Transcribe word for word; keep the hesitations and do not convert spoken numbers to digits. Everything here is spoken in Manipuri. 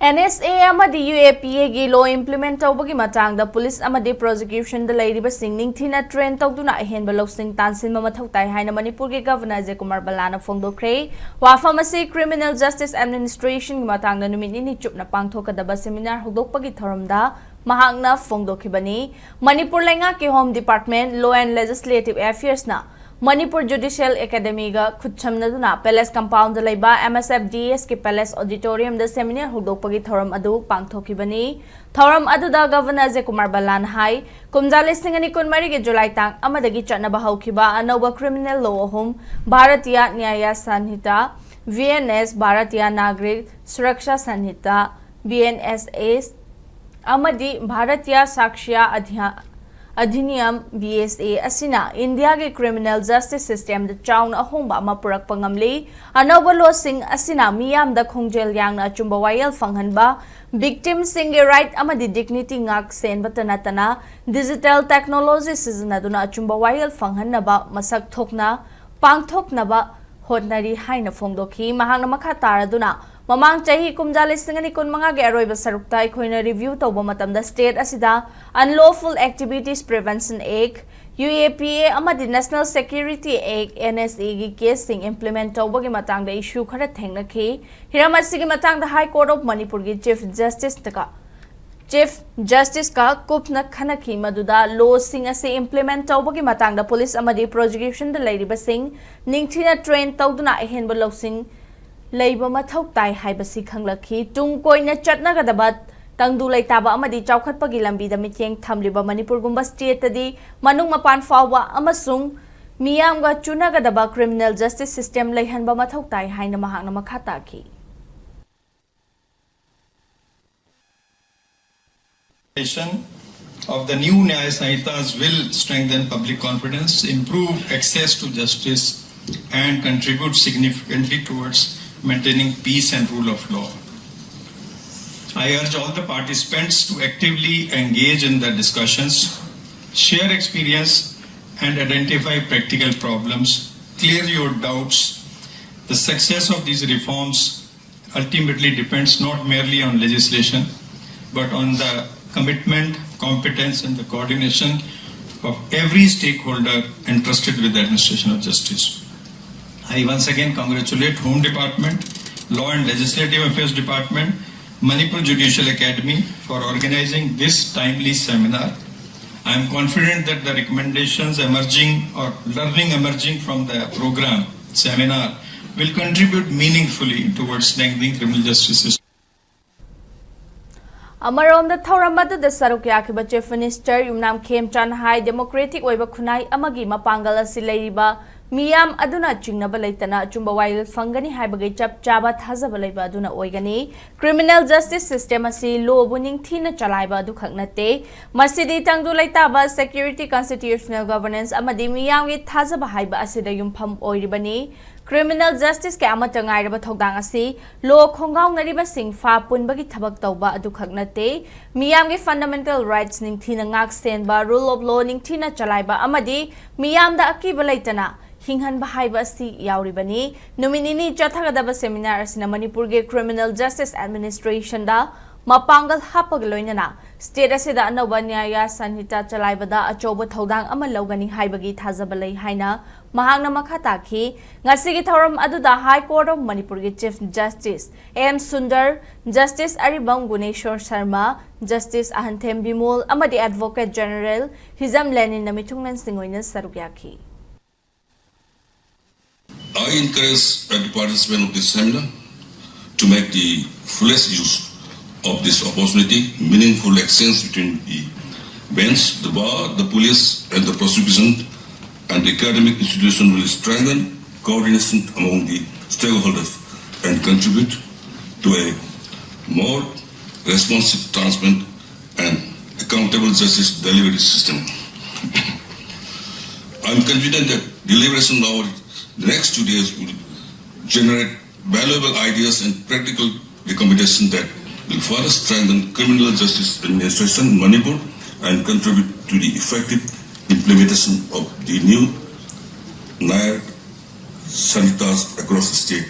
NSA ꯑꯃꯗꯤ UAPAꯒꯤ law implement ꯇꯧꯕꯒꯤ ꯃꯇꯥꯡꯗ police ꯑꯃꯗꯤ prosecutionꯗ ꯂꯩꯔꯤꯕꯁꯤꯡ ꯅꯤꯡꯊꯤꯅ train ꯇꯧꯗꯨꯅ ꯑꯍꯦꯟꯕ ꯂꯧꯁꯤꯡ ꯇꯥꯟꯁꯤꯟꯕ ꯃꯊꯧ ꯇꯥꯏ ꯍꯥꯏꯅ ꯃꯅꯤꯄꯨꯔꯒꯤ Governor ꯑꯖꯌ ꯀꯨꯃꯥꯔ ꯚꯜꯂꯥꯅ ꯐꯣꯡꯗꯣꯛꯈ꯭ꯔꯦ꯫ ꯋꯥꯐꯝ ꯑꯁꯤ Criminal Justice Administrationꯒꯤ ꯃꯇꯥꯡꯗ ꯅꯨꯃꯤꯠ ꯅꯤꯅꯤ ꯆꯨꯞꯅ ꯄꯥꯡꯊꯣꯛꯀꯗꯕ seminar ꯍꯧꯗꯣꯛꯄꯒꯤ ꯊꯧꯔꯝꯗ ꯃꯍꯥꯛꯅ ꯐꯣꯡꯗꯣꯛꯈꯤꯕꯅꯤ꯫ ꯃꯅꯤꯄꯨꯔ ꯂꯩꯉꯥꯛꯀꯤ Home Department, Law and Legislative Affairsꯅ Manipur Judicial Academyꯒ ꯈꯨꯠꯁꯝꯅꯗꯨꯅ Palace Compoundꯗ ꯂꯩꯕ MSFDSꯀꯤ Palace Auditoriumꯗ seminar ꯍꯧꯗꯣꯛꯄꯒꯤ ꯊꯧꯔꯝ ꯑꯗꯨ ꯄꯥꯡꯊꯣꯛꯈꯤꯕꯅꯤ꯫ ꯊꯧꯔꯝ ꯑꯗꯨꯗ Governor ꯑꯖꯌ ꯀꯨꯃꯥꯔ ꯚꯜꯂꯥꯅ ꯍꯥꯏ, ꯀꯨꯝꯖꯥ ꯂꯤꯁꯤꯡ ꯑꯅꯤ ꯀꯨꯟꯃꯔꯤꯒꯤ July ꯇꯥꯡ ꯑꯃꯗꯒꯤ ꯆꯠꯅꯕ ꯍꯧꯈꯤꯕ ꯑꯅꯧꯕ criminal law ꯑꯍꯨꯝ, Bharatiya Nyaya Sanhita, VNS, Bharatiya Nagarik Suraksha Sanhita, BNSS, ꯑꯃꯗꯤ Bharatiya Sakshya Adhya-, Adhiniyam, BSA, ꯑꯁꯤꯅ ꯏꯟꯗꯤꯌꯥꯒꯤ criminal justice systemꯗ ꯆꯥꯎꯅ ꯑꯍꯣꯡꯕ ꯑꯃ ꯄꯨꯔꯛꯄ ꯉꯝꯂꯤ꯫ ꯑꯅꯧꯕ lawꯁꯤꯡ ꯑꯁꯤꯅ ꯃꯤꯌꯥꯝꯗ ꯈꯣꯡꯖꯦꯜ ꯌꯥꯡꯅ ꯑꯆꯨꯝꯕ ꯋꯥꯌꯦꯜ ꯐꯪꯍꯟꯕ, victimꯁꯤꯡꯒꯤ right ꯑꯃꯗꯤ dignity ꯉꯥꯛ ꯁꯦꯟꯕꯇ ꯅꯠꯇꯅ digital technology ꯁꯤꯖꯤꯟꯅꯗꯨꯅ ꯑꯆꯨꯝꯕ ꯋꯥꯌꯦꯜ ꯐꯪꯍꯟꯅꯕ ꯃꯁꯛ ꯊꯣꯛꯅ ꯄꯥꯡꯊꯣꯛꯅꯕ ꯍꯣꯠꯅꯔꯤ ꯍꯥꯏꯅ ꯐꯣꯡꯗꯣꯛꯈꯤ꯫ ꯃꯍꯥꯛꯅ ꯃꯈꯥ ꯇꯥꯔꯗꯨꯅ, ꯃꯃꯥꯡ ꯆꯍꯤ ꯀꯨꯝꯖꯥ ꯂꯤꯁꯤꯡ ꯑꯅꯤ ꯀꯨꯟꯃꯉꯥꯒꯤ ꯑꯔꯣꯏꯕ ꯁꯔꯨꯛꯇ ꯑꯩꯈꯣꯏꯅ review ꯇꯧꯕ ꯃꯇꯝꯗ state ꯑꯁꯤꯗ Unlawful Activities Prevention Act, UAPA, ꯑꯃꯗꯤ National Security Act, NSAꯒꯤ caseꯁꯤꯡ implement ꯇꯧꯕꯒꯤ ꯃꯇꯥꯡꯗ issue ꯈꯔ ꯊꯦꯡꯅꯈꯤ꯫ ꯍꯤꯔꯝ ꯑꯁꯤꯒꯤ ꯃꯇꯥꯡꯗ High Court of ꯃꯅꯤꯄꯨꯔꯒꯤ Chief Justiceꯇꯒ Chief Justiceꯀ ꯀꯨꯞꯅ ꯈꯟꯅꯈꯤ, ꯃꯗꯨꯗ lawꯁꯤꯡ ꯑꯁꯤ implement ꯇꯧꯕꯒꯤ ꯃꯇꯥꯡꯗ police ꯑꯃꯗꯤ prosecutionꯗ ꯂꯩꯔꯤꯕꯁꯤꯡ ꯅꯤꯡꯊꯤꯅ train ꯇꯧꯗꯨꯅ ꯑꯍꯦꯟꯕ ꯂꯧꯁꯤꯡ ꯂꯩꯕ ꯃꯊꯧ ꯇꯥꯏ ꯍꯥꯏꯕꯁꯤ ꯈꯪꯂꯛꯈꯤ꯫ ꯇꯨꯡ ꯀꯣꯏꯅ ꯆꯠꯅꯒꯗꯕ, ꯇꯪꯗꯨ ꯂꯩꯇꯥꯕ ꯑꯃꯗꯤ ꯆꯥꯎꯈꯠꯄꯒꯤ ꯂꯝꯕꯤꯗ ꯃꯤꯠꯌꯦꯡ ꯊꯝꯂꯤꯕ ꯃꯅꯤꯄꯨꯔꯒꯨꯝꯕ stateꯇꯗꯤ ꯃꯅꯨꯡ ꯃꯄꯥꯟ ꯐꯥꯎꯕ ꯑꯃꯁꯨꯡ ꯃꯤꯌꯥꯝꯒ ꯆꯨꯅꯒꯗꯕ criminal justice system ꯂꯩꯍꯟꯕ ꯃꯊꯧ ꯇꯥꯏ ꯍꯥꯏꯅ ꯃꯍꯥꯛꯅ ꯃꯈꯥ ꯇꯥꯈꯤ꯫ Of the new Nyaya Sanhitas will strengthen public confidence, improve access to justice, and contribute significantly towards maintaining peace and rule of law. I urge all the participants to actively engage in the discussions, share experience, and identify practical problems. Clear your doubts. The success of these reforms ultimately depends not merely on legislation, but on the commitment, competence, and the coordination of every stakeholder entrusted with the administration of justice. I once again congratulate Home Department, Law and Legislative Affairs Department, Manipur Judicial Academy for organizing this timely seminar. I am confident that the recommendations emerging or learning emerging from the program, seminar, will contribute meaningfully towards strengthening criminal justice system. ꯑꯃꯔꯣꯝꯗ ꯊꯧꯔꯝ ꯑꯗꯨꯗ ꯁꯔꯨꯛ ꯌꯥꯈꯤꯕ Chief Minister ꯌꯨꯝꯅꯥꯝ ꯈꯦꯝꯆꯥꯟꯅ ꯍꯥꯏ, democratic ꯑꯣꯏꯕ ꯈꯨꯟꯅꯥꯏ ꯑꯃꯒꯤ ꯃꯄꯥꯡꯒꯜ ꯑꯁꯤ ꯂꯩꯔꯤꯕ ꯃꯤꯌꯥꯝ ꯑꯗꯨꯅ ꯆꯤꯡꯅꯕ ꯂꯩꯇꯅ ꯑꯆꯨꯝꯕ ꯋꯥꯌꯦꯜ ꯐꯪꯒꯅꯤ ꯍꯥꯏꯕꯒꯤ ꯆꯞ ꯆꯥꯕ ꯊꯥꯖꯕ ꯂꯩꯕ ꯑꯗꯨꯅ ꯑꯣꯏꯒꯅꯤ꯫ Criminal justice system ꯑꯁꯤ lawꯕꯨ ꯅꯤꯡꯊꯤꯅ ꯆꯂꯥꯏꯕ ꯑꯗꯨꯈꯛ ꯅꯠꯇꯦ, ꯃꯁꯤꯗꯤ ꯇꯪꯗꯨ ꯂꯩꯇꯥꯕ, security, constitutional governance ꯑꯃꯗꯤ ꯃꯤꯌꯥꯝꯒꯤ ꯊꯥꯖꯕ ꯍꯥꯏꯕ ꯑꯁꯤꯗ ꯌꯨꯝꯐꯝ ꯑꯣꯏꯔꯤꯕꯅꯤ꯫ Criminal justiceꯀꯤ ꯑꯃꯠꯇ ꯉꯥꯏꯔꯕ ꯊꯧꯗꯥꯡ ꯑꯁꯤ law ꯈꯣꯡꯒꯥꯎꯅꯔꯤꯕꯁꯤꯡ ꯐꯥ ꯄꯨꯟꯕꯒꯤ ꯊꯕꯛ ꯇꯧꯕ ꯑꯗꯨꯈꯛ ꯅꯠꯇꯦ, ꯃꯤꯌꯥꯝꯒꯤ fundamental rights ꯅꯤꯡꯊꯤꯅ ꯉꯥꯛ ꯁꯦꯟꯕ, rule of law ꯅꯤꯡꯊꯤꯅ ꯆꯂꯥꯏꯕ ꯑꯃꯗꯤ ꯃꯤꯌꯥꯝꯗ ꯑꯀꯤꯕ ꯂꯩꯇꯅ ꯍꯤꯡꯍꯟꯕ ꯍꯥꯏꯕ ꯑꯁꯤ ꯌꯥꯎꯔꯤꯕꯅꯤ꯫ ꯅꯨꯃꯤꯠ ꯅꯤꯅꯤ ꯆꯠꯊꯒꯗꯕ seminar ꯑꯁꯤꯅ ꯃꯅꯤꯄꯨꯔꯒꯤ criminal justice administrationꯗ ꯃꯄꯥꯡꯒꯜ ꯍꯥꯞꯄꯒ ꯂꯣꯏꯅꯅ state ꯑꯁꯤꯗ ꯑꯅꯧꯕ ꯅ꯭ꯌꯥꯌ ꯁꯟꯍꯤꯇꯥ ꯆꯂꯥꯏꯕꯗ ꯑꯆꯧꯕ ꯊꯧꯗꯥꯡ ꯑꯃ ꯂꯧꯒꯅꯤ ꯍꯥꯏꯕꯒꯤ ꯊꯥꯖꯕ ꯂꯩ ꯍꯥꯏꯅ ꯃꯍꯥꯛꯅ ꯃꯈꯥ ꯇꯥꯈꯤ꯫ ꯉꯁꯤꯒꯤ ꯊꯧꯔꯝ ꯑꯗꯨꯗ High Court of ꯃꯅꯤꯄꯨꯔꯒꯤ Chief Justice M Sundar, Justice ꯑꯔꯤꯕꯝ ꯒꯨꯅꯦꯁꯣꯔ ꯁꯔꯃ, Justice ꯑꯍꯟꯊꯦꯝ ꯕꯤꯃꯣꯜ ꯑꯃꯗꯤ Advocate General ꯍꯤꯖꯝ ꯂꯦꯅꯤꯟꯅ ꯃꯤꯊꯨꯡꯂꯦꯟꯁꯤꯡ ꯑꯣꯏꯅ ꯁꯔꯨꯛ ꯌꯥꯈꯤ꯫ I encourage every participant of this seminar to make the fullest use of this opportunity, meaningful exchange between the bench, the bar, the police, and the prosecution, and the academic institution will strengthen coordination among the stakeholders and contribute to a more responsive, transparent, and accountable justice delivery system. I'm confident that deliberation over the next two days will generate valuable ideas and practical recommendations that will further strengthen criminal justice administration in Manipur and contribute to the effective implementation of the new Nyaya Sanhitas across the state.